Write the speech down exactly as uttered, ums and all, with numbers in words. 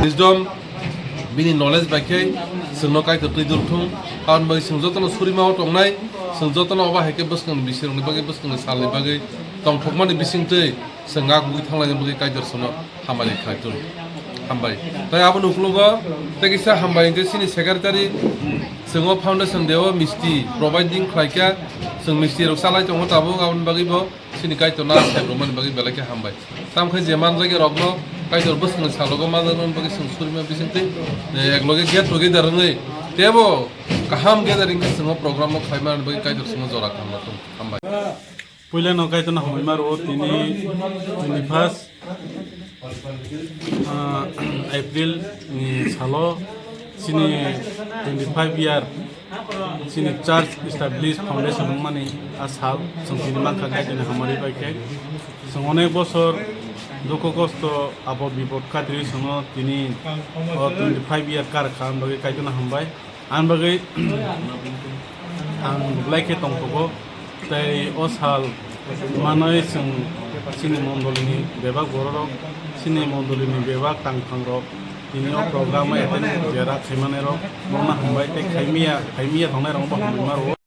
Wisdom, bini knowledge bai khe chwngno Kaitor twi dul thung. Aboni bagwi chwng jotono surima o tongnai, chwng jotono obo hai khe bwskangni bisirokni bagwi, bwskangni salni bagwi tongthokmani bisingtwi chwng ngak ugwi thanglaini bagwi Kaitor chwngno hambai khlai thung. Hambai. Tai aboni uklogo tei kisa hambai hwnkhe chini secretary, chwng o foundation day o misti providing khlai kha, chwng misti rok chalai tongo tabuk, aboni bagwi bo chini Kaitor no sep rwmani bagwi belai khe hambai. Tamo khe je manjak rokno Kaitor bwskangni salogo manjaknani bagwi chwng surima bisingtwi, eh, ekloge get together wngwi teibo kaham gathering khe chwng o program o khlai manani bagwi Kaitor chwngno jora kaham rw thung. Hambai. Puilano Kaitorno hambai ma rwo tini twenty first, ah, April ni salo chini twenty five year chini church establish foundation wngmani a sal chwng tini mankha Kaitorni hamari bai khe. Chwng onek bosor dukhu kosto apod bipod katirwi chwngno tini o twenty five year kar kha, ang bagwi Kaitorno hambai. Ang bagwi ang belai khe tongthogo, tei o sal manwi chwng chini mondolini bebak bororok, chini mondolini bebak tangphangrok tini o program o attend jera khaimani rok, bono hambai tei khaimiya, khaimiya tongnai rokno bo hambai ma rwo.